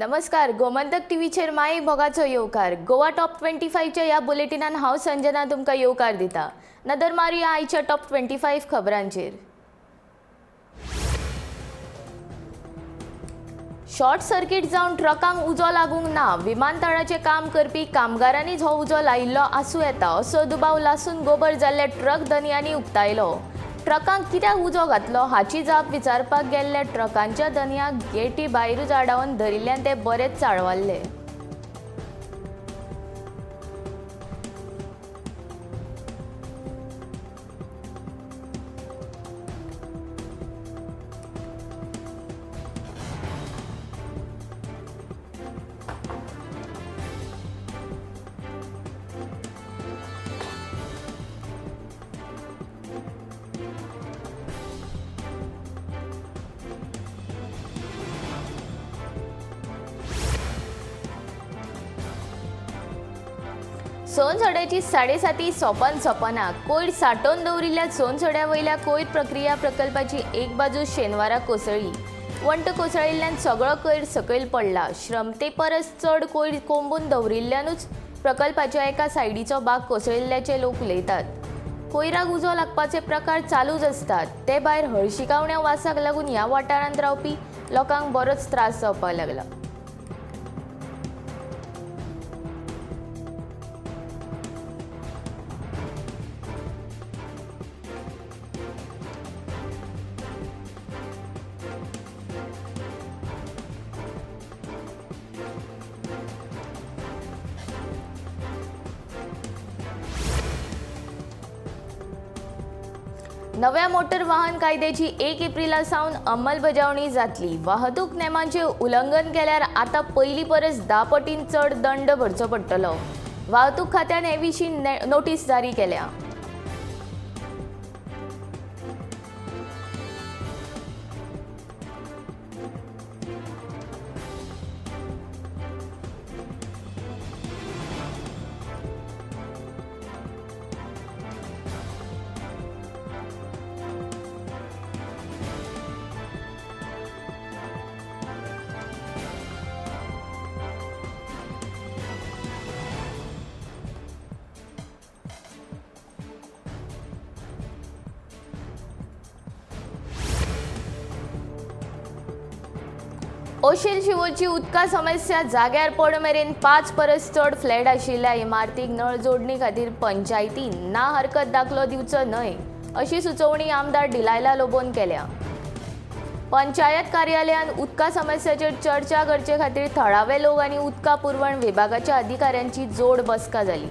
नमस्कार, गोमंतक टीव्हीचेर माई भोगाचो येवकार. गोवा टॉप 25च्या ह्या बुलेटिनान हांव संजना तुमकां येवकार दिता. नदर मारुया आयच्या टॉप 25 खबरांचेर. शॉर्ट सर्किट जावन ट्रकांक उजो लागूंक ना. विमानतळाचें काम करपी कामगारांनीच हो उजो लायिल्लो आसूं येता असो दुबाव लासून गोबर जाल्ल्या ट्रक धनयांनी उक्तायलो. ट्रकांक कित्याक उजो घातलो हाची जाप विचारपाक गेल्ल्या ट्रकांच्या धनयांक गेटी भायरूच आडावन धरिल्ल्यान ते बरेच चाळवल्ले. सोनसड्याची 7.5 सोपन सोपना कोयर साठोवन दवरिल्ल्या सोनसड्या वयल्या कोयर प्रक्रिया प्रकल्पाची एक बाजू शेनवारा कोसळ्ळी. वण्ट कोसळिल्ल्यान सगळो कोयर सकयल पडला. श्रमते परस चड कोयर कोंबून दवरिल्ल्यानूच प्रकल्पाच्या एका सायडीचो भाग कोसळिल्ल्याचे लोक उलयतात. कोयराक उजो लागपाचे प्रकार चालूच आसतात. ते भायर हळशिकावण्या वासाक लागून ह्या वाठारांत रावपी लोकांक बरोच त्रास जावपाक लागला. नव्या मोटर वाहन कायद्याची 1 एप्रिला सावन अंमलबजावणी जातली. वाहतूक नेमांचे उल्लंघन केल्यार आतां पयलीं परस 10 पटीन चड दंड भरचो पडटलो. वाहतूक खात्यान हे विशीं नोटीस जारी केल्या. ओशेल शिवोलची उदका समस्या जाग्यार पड मेरेन 5 परस चड फ्लॅट आशिल्ल्या इमारतीक नळ जोडणी खातीर पंचायतीन ना हरकत दाखलो दिवचो न्हय अशी सुचोवणी आमदार डिलायला लोबोन केल्या. पंचायत कार्यालयान उदका समस्याचेर चर्चा करचे खातीर थळावे लोक आनी उदका पुरवण विभागाच्या अधिकाऱ्यांची जोड बसका जाली.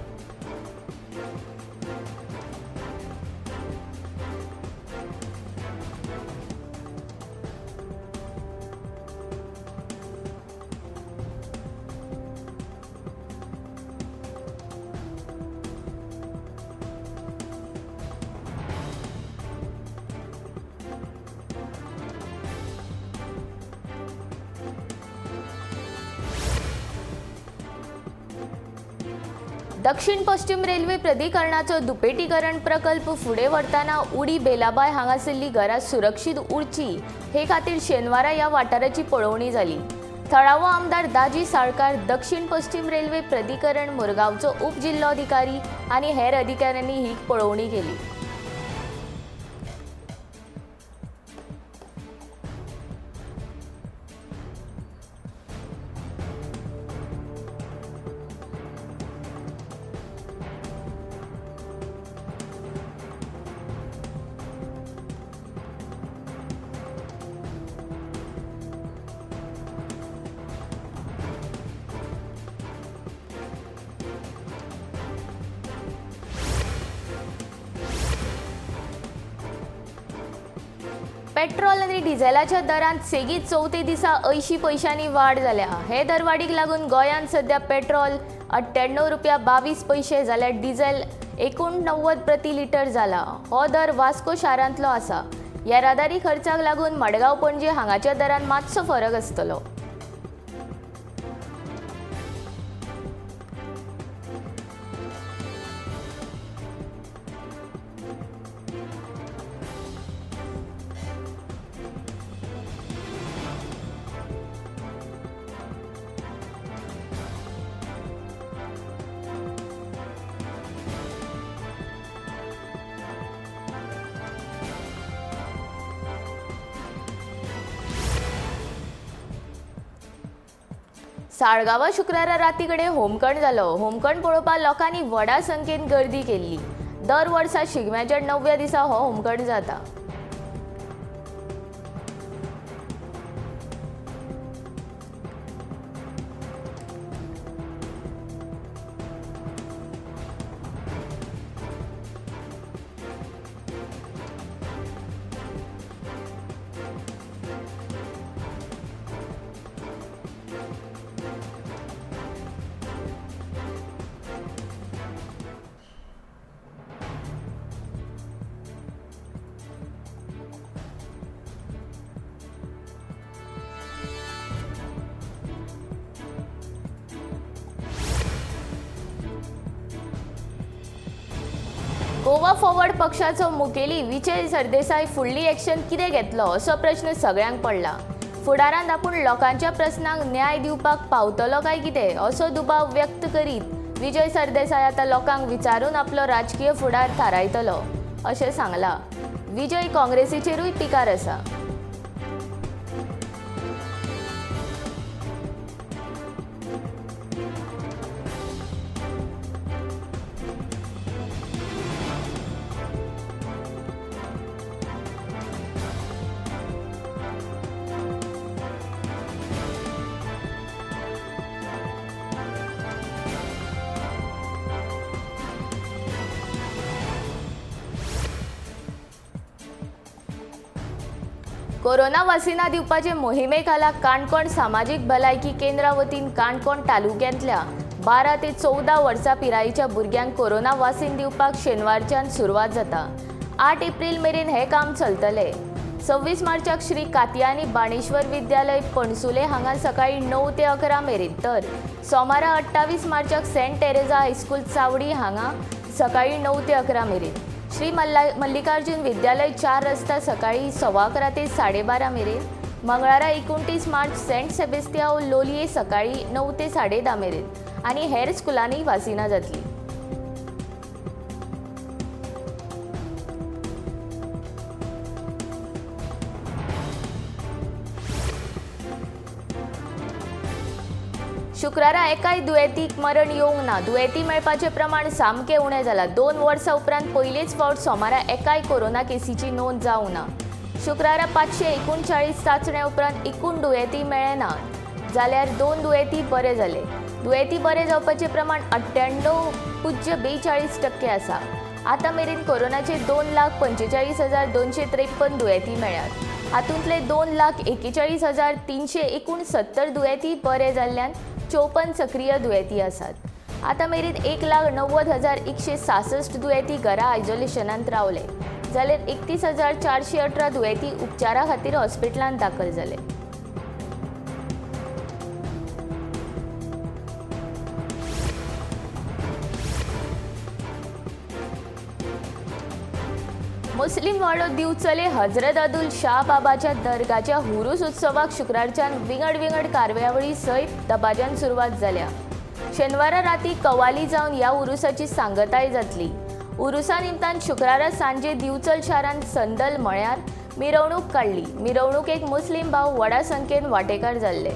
दक्षिण पश्चिम रेल्वे प्राधिकरणाचो दुपेटीकरण प्रकल्प फुडें व्हरतना उडी बेलाबाय हांगासरली घरां सुरक्षीत उरची हे खातीर शेनवारा ह्या वाठाराची पळोवणी जाली. थळावो आमदार दाजी साळकार, दक्षिण पश्चिम रेल्वे प्राधिकरण मुरगांवचो उपजिल्लोधिकारी आनी हेर अधिकाऱ्यांनी ही पळोवणी केली. पेट्रोल आनी डिझेलाच्या दरांत सेगीत चवथे दिसा 80 पैशांनी वाड जाल्या. हे दरवाडीक लागून गोंयांत सध्या पेट्रोल 98 रुपया 22 पैशे जाल्यार डिझेल 89 प्रति लिटर जाला. हो दर वास्को शारांतलो आसा. येरादारी खर्चाक लागून मडगांव पणजे हांगाच्या दरांत मातसो फरक आसतलो. साळगांवां शुक्रारा राती कडेन होमखण जालो. होमखण पळोवपाक लोकांनी व्हडा संख्येन गर्दी केल्ली. दर वर्सा शिगम्याच्या 9व्या दिसा हो होमखण जाता. गोवा फॉरवर्ड पक्षाचो मुखेली विजय सरदेसाय फुडली एक्शन कितें घेतलो असो प्रश्न सगळ्यांक पडला. फुडारांत आपूण लोकांच्या प्रस्नांक न्याय दिवपाक पावतलो काय कितें असो दुबाव व्यक्त करीत विजय सरदेसाय आतां लोकांक विचारून आपलो राजकीय फुडार थारायतलो अशें सांगलां. विजय काँग्रेसीचेरूय पिकार आसा. कोरोना वासिना दिवपाचे मोहिमे खाला काणकोण सामाजीक भलायकी केंद्रा वतीन काणकोण तालुक्यांतल्या 12 ते 14 वर्सां पिरायेच्या भुरग्यांक कोरोना वासीन दिवपाक शेनवारच्यान सुरवात जाता. 8 एप्रील मेरेन हें काम चलतलें. 26 मार्चाक श्री कात्यायनी बाणेश्वर विद्यालय पणसुले हांगा सकाळी 9 ते 11 मेरेन, तर सोमारा 28 मार्चाक सेंट टेरेझा हायस्कूल चावडी हांगा सकाळी 9 ते 11 मेरेन, श्री मल्लिकार्जुन विद्यालय 4 रस्ता सकाळी 11:15 ते 12:30 मेरेन, मंगळारा 29 मार्च सेंट सेबेस्तियाव लोलये सकाळी 9 ते 10:30 मेरेन आनी हेर स्कुलांनी वासिनां जातली. शुक्रारा एकाय दुयेंतीक मरण येवंक ना. दुयेंती मेळपाचें प्रमाण सामकें उणें जालां. 2 वर्सां उपरांत पयलेच फावट सोमारा एकाय कोरोना केसीची नोंद जावंक ना. शुक्रारा 539 चांचण्या उपरांत एकूण दुयेंती मेळ्ळे ना, जाल्यार 2 दुयेंती बरे जाले. दुयेंती बरे जावपाचें प्रमाण 98.42% आसा. आतां मेरेन कोरोनाचे 2,45,253 दुयेंती मेळ्ळ्यात. हातूंतले 2,41,369 दुयेंती बरे जाल्ल्यान 54 सक्रीय दुयेंती आसात. आतां मेरेन 1,90,166 दुयेंती घरा आयसोलेशनांत रावले, जाल्यार 31,418 दुयेंती उपचारा खातीर हॉस्पिटलांत दाखल जाले. मुस्लीम वाडो दिवचले हजरत अदुल शाह बाबाच्या दर्गाच्या हुरूस उत्सवाक शुक्रारच्यान विंगड विंगड कार्यावळी सयत दबाज्यान सुरवात जाल्या. शेनवारा राती कवाली जावन ह्या उरुसाची सांगताय जातली. उरुसा निमतान शुक्रारा सांजे दिवचल शारांत संदल म्हळ्यार मिरवणूक काडली. मिरवणुकेक मुस्लीम भाव व्हडा संख्येन वांटेकार जाल्ले.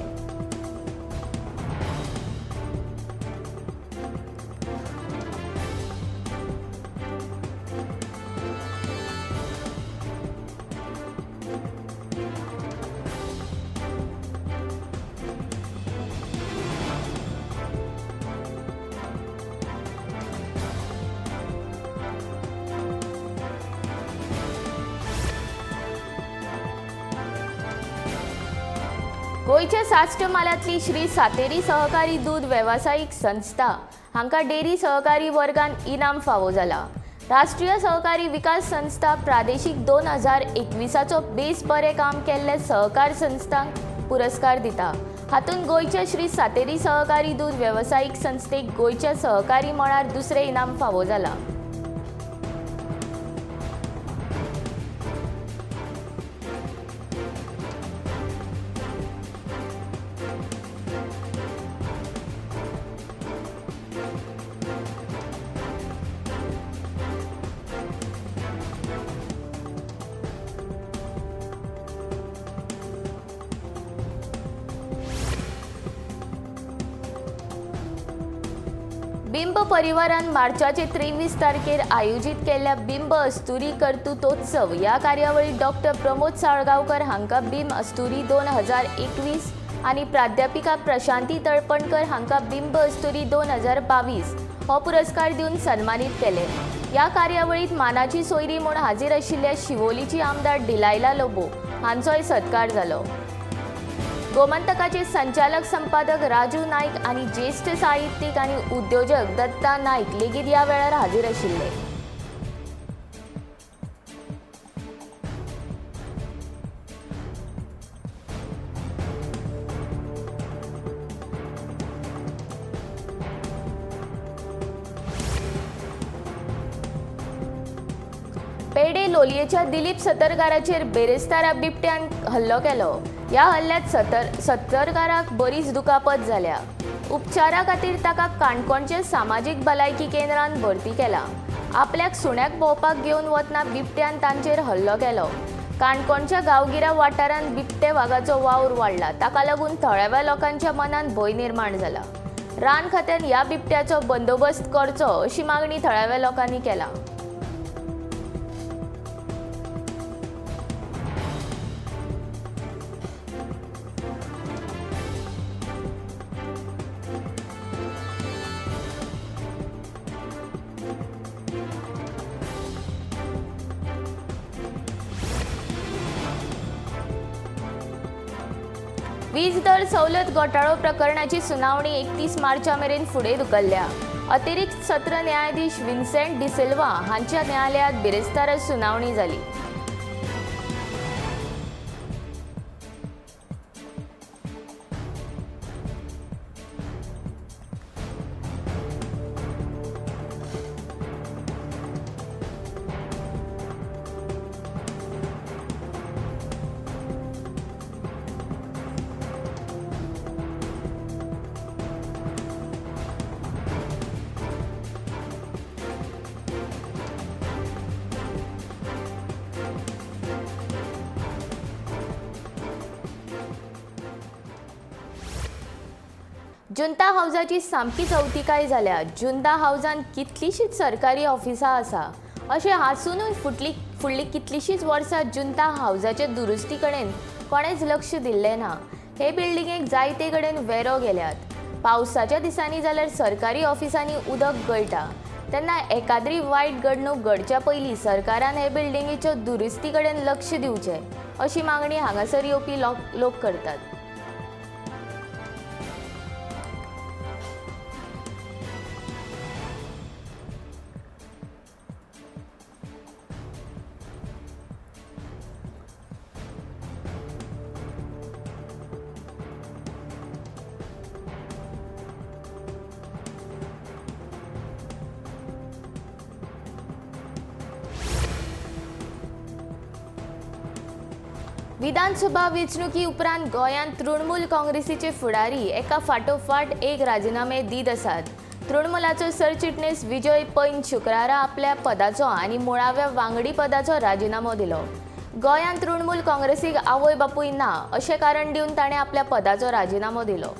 गोंयच्या साश्ट म्हालांतली श्री सातेरी सहकारी दूद वेवसायीक संस्था हांकां डेअरी सहकारी वर्गान इनाम फावो जाला. राष्ट्रीय सहकारी विकास संस्था प्रादेशीक 2021चो बेस बरें काम केल्ले सहकार संस्थांक पुरस्कार दिता. हातूंत गोंयच्या श्री सातेरी सहकारी दूद वेवसायीक संस्थेक गोंयच्या सहकारी मळार दुसरें इनाम फावो जाला. बिंब परिवारान मार्चाचे 23 तारखेर आयोजीत केल्ल्या बिंब अस्तुरी कर्तृत्वोत्सव ह्या कार्यावळीत डॉक्टर प्रमोद साळगांवकर हांकां बिंब अस्तुरी 2021 आनी प्राध्यापिका प्रशांती तळपणकर हांकां बिंब अस्तुरी 2022 हो पुरस्कार दिवन सन्मानीत केले. ह्या कार्यावळीत मानाची सोयरी म्हूण हाजीर आशिल्ल्या शिवोलीची आमदार डिलायला लोबो हांचोय सत्कार जालो. गोमंतकाचे संचालक संपादक राजू नाईक आनी ज्येश्ठ साहित्यीक आनी उद्योजक दत्ता नाईक लेगीत ह्या वेळार हाजीर आशिल्ले. पेडे लोलयेच्या दिलीप सतरकाराचेर बेरेस्तारा बिबट्यान हल्लो केलो. ह्या हल्ल्यात सतरकाराक बरीच दुखापत जाल्या. उपचारा खातीर ताका काणकोणच्या सामाजीक भलायकी केंद्रान भरती केला. आपल्याक सुण्याक भोंवपाक घेवन वतना बिबट्यान तांचेर हल्लो केलो. काणकोणच्या गांवगिऱ्या वाठारांत बिबटे वागाचो वावर वाडला. ताका लागून थळाव्या लोकांच्या मनांत भंय निर्माण जाला. रान खात्यान ह्या बिबट्याचो बंदोबस्त करचो अशी मागणी थळाव्या लोकांनी केला. वीज दर सवलत घोटाळो प्रकरणाची सुनावणी 31 मार्चा मेरेन फुडें धुकल्ल्या. अतिरिक्त सत्र न्यायाधीश विन्सेंट डिसिल्वा हांच्या न्यायालयात बिरेस्तारा सुनावणी जाली. जुंता हावजाची सामकी चवतिकाय जाल्या. जुंता हावजान कितलीशीच सरकारी ऑफिसां आसा. अशें आसुनूय फुडली कितलीशीच वर्सां जुंता हावजाचे दुरुस्ती कडेन कोणेच लक्ष दिल्लें ना. हे बिल्डिंगेक जायते कडेन वेरो गेल्यात. पावसाच्या दिसांनी जाल्यार सरकारी ऑफिसांनी उदक गळटा. तेन्ना एकाद्री वायट घडणूक घडच्या पयलीं सरकारान हे बिल्डिंगेच्यो दुरुस्ती कडेन लक्ष दिवचें अशी मागणी हांगासर येवपी लोक करतात. विधानसभा वेंचणुकी उपरांत गोंयांत तृणमूल काँग्रेसीचे फुडारी एका फाटोफाट एक राजिनामे दीत आसात. तृणमूलाचो सरचिटणीस विजय पैन शुक्रारा आपल्या पदाचो आनी मुळाव्या वांगडी पदाचो राजिनामो दिलो. गोंयांत तृणमूल काँग्रेसीक आवय बापूय ना अशें कारण दिवन ताणें आपल्या पदाचो राजिनामो दिलो.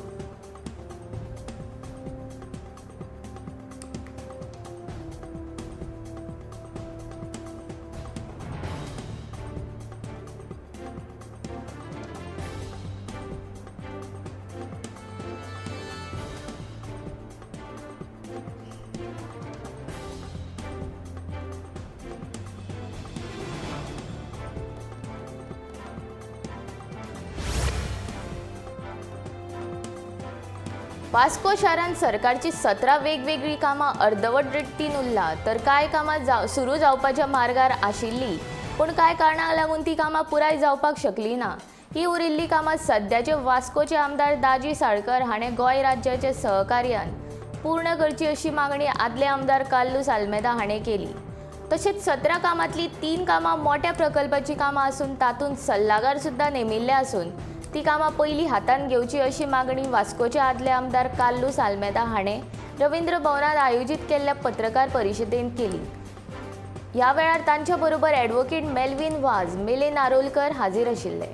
वास्को शारांत सरकारची 17 वेगवेगळी कामां अर्दवट रितीन उरला तर कांय कामां सुरू जावपाच्या मार्गार आशिल्ली, पूण कांय कारणांक लागून ती कामां पुराय जावपाक शकली ना. ही उरिल्ली कामां सद्याचे वास्कोचे आमदार दाजी साळकर हाणें गोंय राज्याच्या सहकार्यान पूर्ण करची अशी मागणी आदले आमदार कार्लूस आल्मेदा हाणें केली. तशेंच 17 कामांतली 3 कामां मोठ्या प्रकल्पाची कामां आसून तातूंत सल्लागार सुद्दां नेमिल्ले आसून ती कामां पयलीं हातांत घेवची अशी मागणी वास्कोचे आदले आमदार कार्लूस आल्मेदा हाणें रवींद्र भवनांत आयोजीत केल्ल्या पत्रकार परिशदेंत केली. ह्या वेळार तांच्या बरोबर ॲडव्होकेट मेल्विन वाझ, मेले नारोलकर हाजीर आशिल्ले.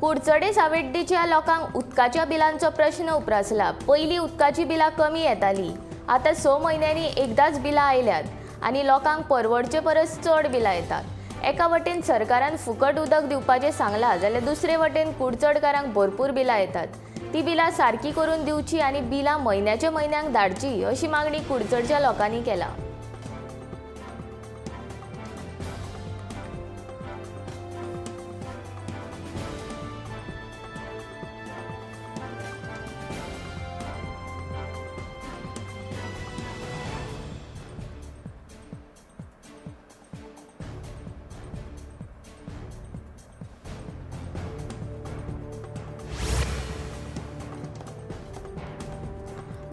कुडचडे सावेड्डेच्या लोकांक उदकाच्या बिलांचो प्रश्न उप्रासला. पयलीं उदकाचीं बिलां कमी येतालीं, आतां 6 म्हयन्यांनी एकदांच बिलां आयल्यात आनी लोकांक परवडचे परस चड बिलां येतात. एका वटेन सरकारान फुकट उदक दिवपाचें सांगलां जाल्यार दुसरे वटेन कुडचडकारांक भरपूर बिलां येतात. ती बिलां सारकी करून दिवची आनी बिलां म्हयन्याच्या म्हयन्याक धाडची अशी मागणी कुडचडच्या लोकांनी केला.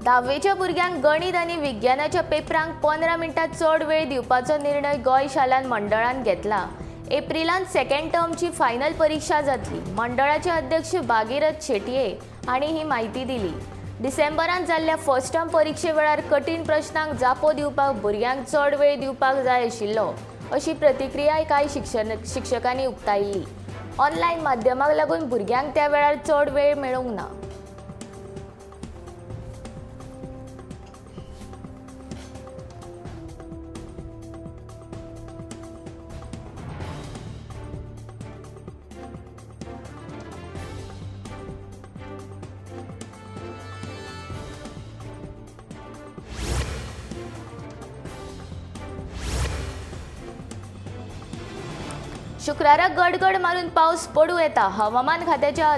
धावेच्या भुरग्यांक गणित आनी विज्ञानाच्या पेपरांक 15 मिनटां चड वेळ दिवपाचो निर्णय गोंय शालांत मंडळान घेतला. एप्रिलांत सेकंड टर्मची फायनल परिक्षा जातली. मंडळाचे अध्यक्ष भागीरथ शेटये हांणी ही म्हायती दिली. डिसेंबरांत जाल्ल्या फर्स्ट टर्म परिक्षे वेळार कठीण प्रश्नांक जापो दिवपाक भुरग्यांक चड वेळ दिवपाक जाय आशिल्लो अशी प्रतिक्रियाय कांय शिक्षकांनी उक्तायल्ली. ऑनलायन माध्यमाक लागून भुरग्यांक त्या वेळार चड वेळ मेळूंक ना. शुक्रारा गडगड मारून पावस पडूं येता. हवामान खात्याच्या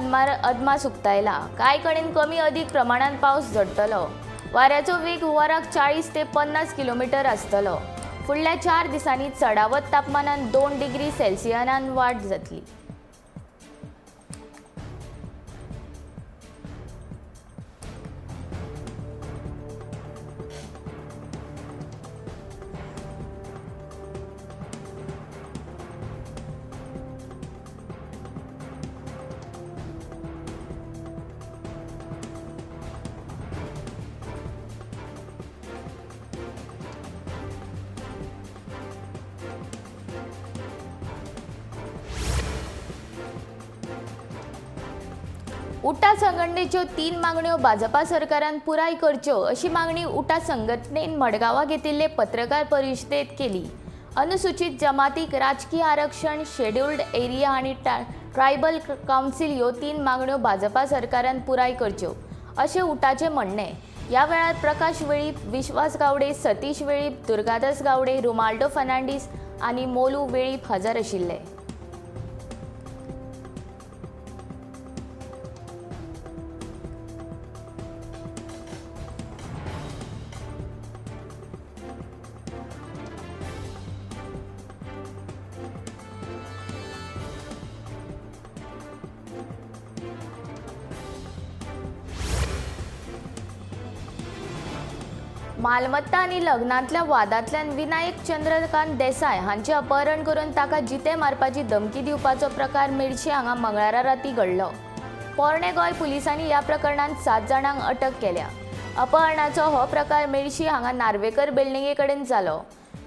अदमास उक्तायला. कांय कडेन कमी अदीक प्रमाणांत पावस झडटलो. वाऱ्याचो वेग वराक 40 ते 50 किलोमिटर आसतलो. फुडल्या 4 दिसांनी चडावत तापमानांत 2 डिग्री सेल्सियसान वाड जातली. उटा संघटनेच्यो 3 मागण्यो भाजपा सरकारान पुराय करच्यो अशी मागणी उटा संघटनेन मडगांवां घेतिल्ले पत्रकार परिशदेंत केली. अनुसूचित जमातीक राजकी आरक्षण, शेड्युल्ड एरिया आनी ट्रायबल कावन्सील ह्यो 3 मागण्यो भाजपा सरकारान पुराय करच्यो अशें उटाचें म्हणणें. ह्या वेळार प्रकाश वेळीप, विश्वास गावडे, सतीश वेळीप, दुर्गादास गावडे, रुमाल्डो फर्नांडीस आनी मोलू वेळीप हजर आशिल्ले. मालमत्ता आनी लग्नांतल्या वादांतल्यान विनायक चंद्रकांत देसाय हांचें अपहरण करून ताका जिते मारपाची धमकी दिवपाचो प्रकार मेडशी हांगा मंगळारा राती घडलो. पोरणे गोंय पुलिसांनी ह्या प्रकरणांत 7 जाणांक अटक केल्या. अपहरणाचो हो प्रकार मेडशी हांगा नार्वेकर बिल्डिंगे कडेन जालो.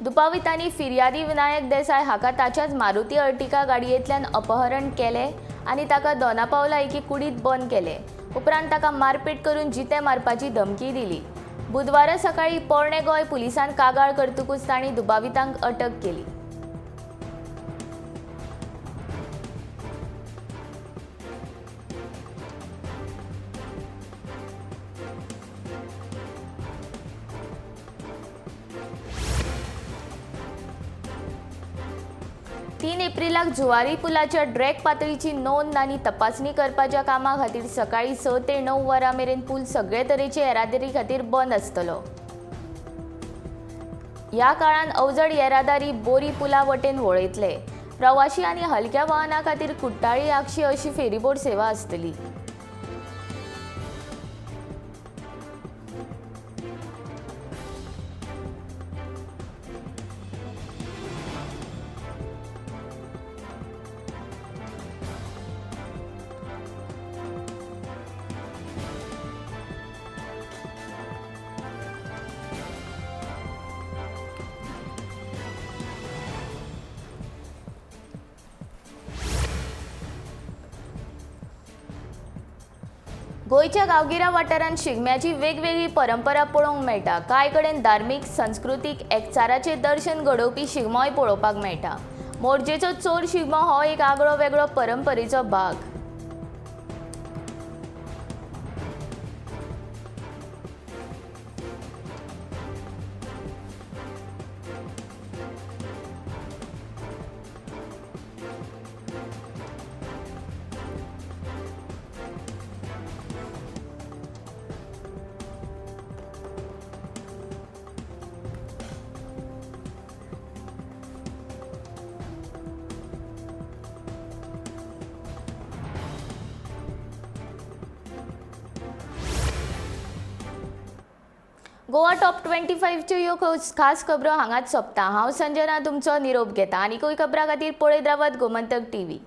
दुबावितांनी फिर्यादी विनायक देसाय हाका ताच्याच मारुती अर्टिका गाडयेंतल्यान अपहरण केलें आनी ताका दोनापावला एके कुडींत बंद केलें. उपरांत ताका मारपेट करून जिते मारपाची धमकी दिली. बुधवारा सकाळी पोरणे गोंय पुलिसांत कागाळ करतकूच तांणी दुबावितांक अटक केली. तीन एप्रिलाक जुवारी पुलाच्या ड्रॅग पातळीची नोंद आनी तपासणी करपाच्या कामा खातीर सकाळी 6 ते 9 वरां मेरेन पूल सगळे तरेचे येरादारी खातीर बंद आसतलो. ह्या काळान अवजड येरादारी बोरी पुला वटेन वळयतले. प्रवाशी आनी हलक्या वाहनां खातीर कुट्टाळी आगशी अशी फेरीबोट सेवा आसतली. गोंयच्या गांवगिऱ्या वाठारांत शिगम्याची वेगवेगळी परंपरा पळोवंक मेळटा. कांय कडेन धार्मीक, संस्कृतीक एकचाराचें दर्शन घडोवपी शिगमोय पळोवपाक मेळटा. मोरजेचो चोर शिगमो हो एक आगळो वेगळो परंपरेचो भाग. गोवा टॉप 25च्यो ह्यो खास खबरो हांगाच सोंपता. हांव संजना तुमचो निरोप घेता. आनीकूय खबरां खातीर पळयत रावात गोमंतक टीव्ही.